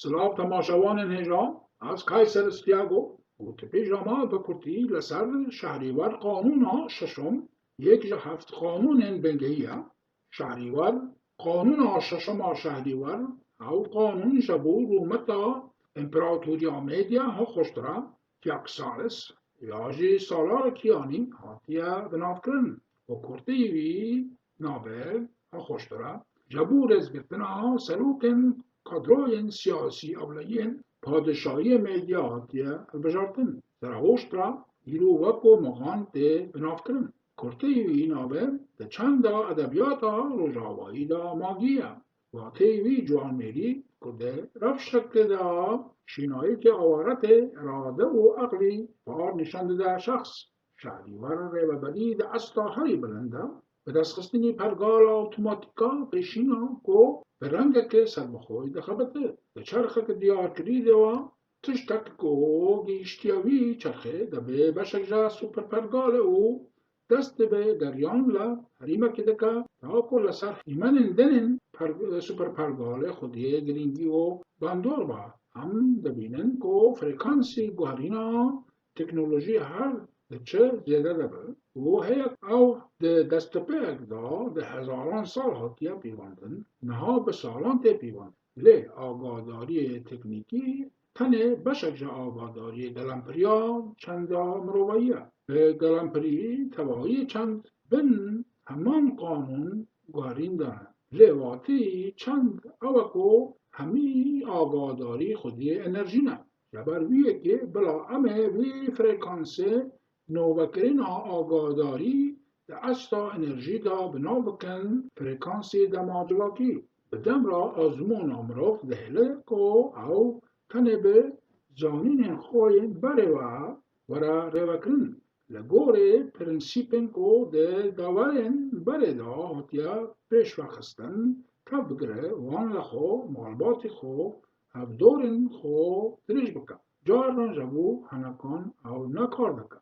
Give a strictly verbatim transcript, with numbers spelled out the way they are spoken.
Silav temaşevanên hêja, ez Kayser Stiago û tipîja me bi kurtî li ser Şehrîwer qanûna şeşem, yek ji heft qanûnên bingehî ye. Şehrîwer, qanûna şeşem a Şehrîwer, ew qanûn ji bo rûmeta Împeratoriya Medya Hoxuştra, Kyaxares, ya jî Sala Kiyanî hatiye binavkirin û kurtî wî nave Hoxuştra ji bo rêzgirtina serokên kadroyên siyasî ewleyên padişahiyê Medya hatiye hilbijartin. Zarahoştra îro weko mixan tê binavkirin. Kurtî wî nave di çanda edebiyata rojavayî de magî ye. Wateyê wî ciwanmêrî ku di rewşeke de şînayîkê aware tê, irade û eqlî par nîşan dide şexs. Şehrîwer rêveberî di asta herî bilind de, bi destxistinî pergala otomatîka pêşîna ku bi rengekê serbixwe dixebite, di çerxeke diyarkirî de wa tiştek ku gihiştiye wî çerxê dibê beşek ji superpergalê û dest dibe geriyan li herîmekê dike, ta ku li ser hîmenên din ên per-, superpergalê xwediyê girîngî û bandor be. Em dibînin ku frekansî guherîna teknolojî her diçe zêde dibe û heye ew di destpêk de di hezaran sal hatiye pîvandin, niha bi salan tê pîvandin. Lê agadariyê teknîkî tenê beşek ji agadariyê gelempriya çanda mirovayî ye. Bi gelempirî tevayî çend bin heman qanûn guherîn de ne. Lê watî çend ew e ku hemî agadarî xwediyê enerjî ne. Ji ber wî yekê bila em ê vî frekansê novekirina agadarî di asta enerjî de bi nav bikin frekansê dema civakî. Bi dem re azmûna mirov dihêle ku ew tenê bi zanînên xwe yên berê ve were rêvekirin. Li gorî prensîpên ku di deverên berê de hatiye pêşvexistin, tev bigire, wan li xwe, malbatê xwe, hevdorên xwe dirêj bike. Caran ji bo hinekan ew ne kar dike.